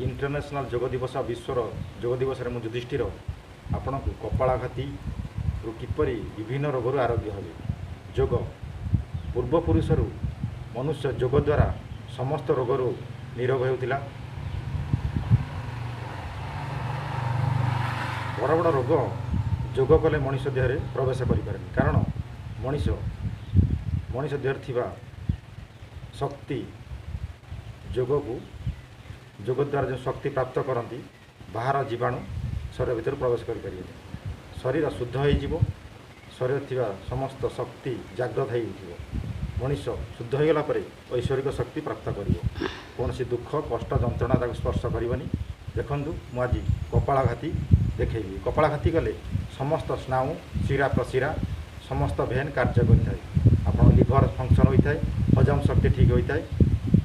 International ଯୋଗ ଦିବସ, ବିଶ୍ୱର ଯୋଗ ଦିବସରେ ମୁଁ ଯୁଧିଷ୍ଠିର ଆପଣଙ୍କୁ କପାଳଭାତିରୁ କିପରି ବିଭିନ୍ନ ରୋଗରୁ ଆରୋଗ୍ୟ ହେବେ। ଯୋଗ ପୂର୍ବପୁରୁଷରୁ ମନୁଷ୍ୟ ଯୋଗ ଦ୍ୱାରା ସମସ୍ତ ରୋଗରୁ ନିରୋଗ ହେଉଥିଲା। ବଡ଼ ବଡ଼ ରୋଗ ଯୋଗ କଲେ ମଣିଷ ଦେହରେ ପ୍ରବେଶ କରିପାରେନି, କାରଣ ମଣିଷ ଦେହରେ ଥିବା ଶକ୍ତି ଯୋଗକୁ, ଯୋଗ ଦ୍ୱାରା ଯେଉଁ ଶକ୍ତି ପ୍ରାପ୍ତ କରନ୍ତି, ବାହାର ଜୀବାଣୁ ଶରୀର ଭିତରେ ପ୍ରବେଶ କରିପାରିବେନି। ଶରୀର ଶୁଦ୍ଧ ହୋଇଯିବ, ଶରୀରରେ ଥିବା ସମସ୍ତ ଶକ୍ତି ଜାଗ୍ରତ ହେଇ ଉଠିବ। ମଣିଷ ଶୁଦ୍ଧ ହୋଇଗଲା ପରେ ଐଶ୍ୱରିକ ଶକ୍ତି ପ୍ରାପ୍ତ କରିବ। କୌଣସି ଦୁଃଖ କଷ୍ଟ ଯନ୍ତ୍ରଣା ତାକୁ ସ୍ପର୍ଶ କରିବନି। ଦେଖନ୍ତୁ, ମୁଁ ଆଜି କପାଳଘାତି ଦେଖେଇବି। କପାଳଘାତି କଲେ ସମସ୍ତ ସ୍ନାୟୁ, ଶିରା ପ୍ରଶିରା, ସମସ୍ତ ଭେନ୍ କାର୍ଯ୍ୟ କରିଥାଏ। ଆପଣ ଲିଭର ଫଙ୍କସନ୍ ହୋଇଥାଏ, ହଜମ ଶକ୍ତି ଠିକ୍ ହୋଇଥାଏ।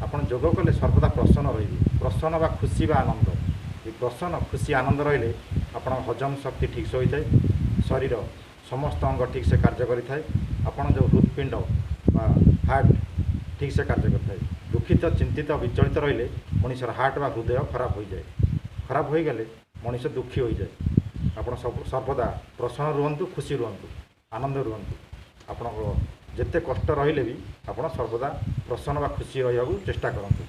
ଆପଣ ଯୋଗ କଲେ ସର୍ବଦା ପ୍ରସନ୍ନ ରହିବେ। ପ୍ରସନ୍ନ ବା ଖୁସି ବା ଆନନ୍ଦ, ଏ ପ୍ରସନ୍ନ ଖୁସି ଆନନ୍ଦ ରହିଲେ ଆପଣଙ୍କ ହଜମ ଶକ୍ତି ଠିକ୍ସେ ହୋଇଥାଏ, ଶରୀର ସମସ୍ତ ଅଙ୍ଗ ଠିକ୍ସେ କାର୍ଯ୍ୟ କରିଥାଏ, ଆପଣ ଯେଉଁ ହୃତ୍ପିଣ୍ଡ ବା ହାର୍ଟ ଠିକ୍ସେ କାର୍ଯ୍ୟ କରିଥାଏ। ଦୁଃଖିତ, ଚିନ୍ତିତ, ବିଚଳିତ ରହିଲେ ମଣିଷର ହାର୍ଟ ବା ହୃଦୟ ଖରାପ ହୋଇଯାଏ। ଖରାପ ହୋଇଗଲେ ମଣିଷ ଦୁଃଖୀ ହୋଇଯାଏ। ଆପଣ ସବୁ ସର୍ବଦା ପ୍ରସନ୍ନ ରୁହନ୍ତୁ, ଖୁସି ରୁହନ୍ତୁ, ଆନନ୍ଦ ରୁହନ୍ତୁ। ଆପଣଙ୍କ ଯେତେ କଷ୍ଟ ରହିଲେ ବି ଆପଣ ସର୍ବଦା ପ୍ରସନ୍ନ ବା ଖୁସି ରହିବାକୁ ଚେଷ୍ଟା କରନ୍ତୁ।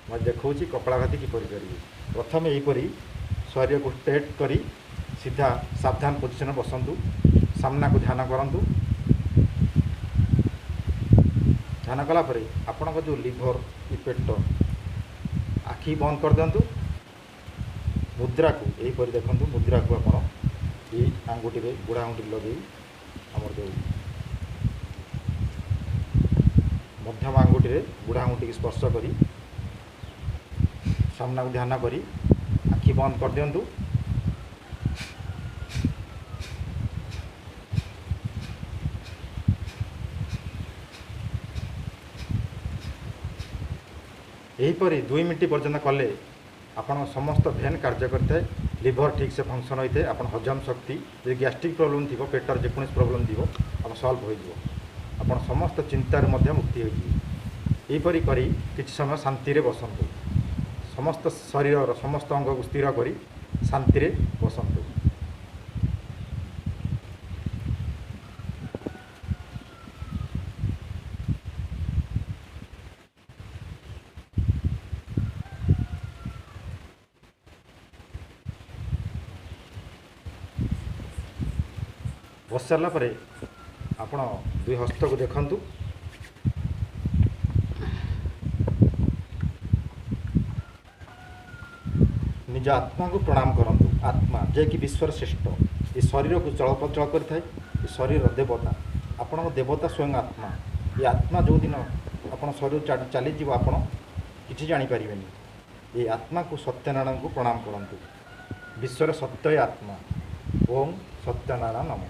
ମୁଁ ଦେଖାଉଛି କପାଳଭାତି କିପରି କରିବେ। ପ୍ରଥମେ ଏହିପରି ଶରୀରକୁ ଷ୍ଟ୍ରେଟ୍ କରି ସିଧା ସାବଧାନ ପୋଜିସନ୍ରେ ବସନ୍ତୁ। ସାମ୍ନାକୁ ଧ୍ୟାନ କରନ୍ତୁ। ଧ୍ୟାନ କଲା ପରେ ଆପଣଙ୍କ ଯେଉଁ ଲିଭର, ପେଟ, ଆଖି ବନ୍ଦ କରିଦିଅନ୍ତୁ। ମୁଦ୍ରାକୁ ଏହିପରି ଦେଖନ୍ତୁ। ମୁଦ୍ରାକୁ ଆପଣ ଏଇ ଆଙ୍ଗୁଠିରେ, ବୁଢ଼ା ଆଙ୍ଗୁଠିରେ ଲଗେଇ, ଆମର ଯେଉଁ ମଧ୍ୟମ ଆଙ୍ଗୁଠିରେ ବୁଢ଼ା ଆଙ୍ଗୁଠିକି ସ୍ପର୍ଶ କରି ସାମ୍ନାକୁ ଧ୍ୟାନ କରି ଆଖି ବନ୍ଦ କରିଦିଅନ୍ତୁ। ଏହିପରି 2 ମିନିଟ୍ ପର୍ଯ୍ୟନ୍ତ କଲେ ଆପଣ ସମସ୍ତ ଭେନ୍ କାର୍ଯ୍ୟ କରିଥାଏ, ଲିଭର ଠିକ୍ସେ ଫଙ୍କସନ୍ ହୋଇଥାଏ, ଆପଣ ହଜମ ଶକ୍ତି, ଯଦି ଗ୍ୟାଷ୍ଟ୍ରିକ୍ ପ୍ରୋବ୍ଲେମ୍ ଥିବ, ପେଟର ଯେକୌଣସି ପ୍ରୋବ୍ଲେମ୍ ଥିବ, ଆପଣ ସଲ୍ଭ ହୋଇଯିବ। ଆପଣ ସମସ୍ତ ଚିନ୍ତାରୁ ମଧ୍ୟ ମୁକ୍ତି ହୋଇଯିବେ। ଏହିପରି କରି କିଛି ସମୟ ଶାନ୍ତିରେ ବସନ୍ତୁ। ସମସ୍ତ ଶରୀରର ସମସ୍ତ ଅଙ୍ଗକୁ ସ୍ଥିର କରି ଶାନ୍ତିରେ ବସନ୍ତୁ। ବସିସାରିଲା ପରେ ଆପଣ ଦୁଇ ହସ୍ତକୁ ଦେଖନ୍ତୁ। ନିଜ ଆତ୍ମାକୁ ପ୍ରଣାମ କରନ୍ତୁ। ଆତ୍ମା ଯିଏକି ବିଶ୍ୱର ଶ୍ରେଷ୍ଠ, ଏ ଶରୀରକୁ ଚଳପ୍ରଚଳ କରିଥାଏ, ଏ ଶରୀରର ଦେବତା, ଆପଣଙ୍କ ଦେବତା ସ୍ୱୟଂ ଆତ୍ମା। ଏ ଆତ୍ମା ଯେଉଁଦିନ ଆପଣ ଶରୀର ଚାଲିଯିବ, ଆପଣ କିଛି ଜାଣିପାରିବେନି। ଏ ଆତ୍ମାକୁ, ସତ୍ୟନାରାୟଣଙ୍କୁ ପ୍ରଣାମ କରନ୍ତୁ। ବିଶ୍ୱର ସତ୍ୟ ଆତ୍ମା। ଓಂ ସତ୍ୟନାରାୟଣ ନମ।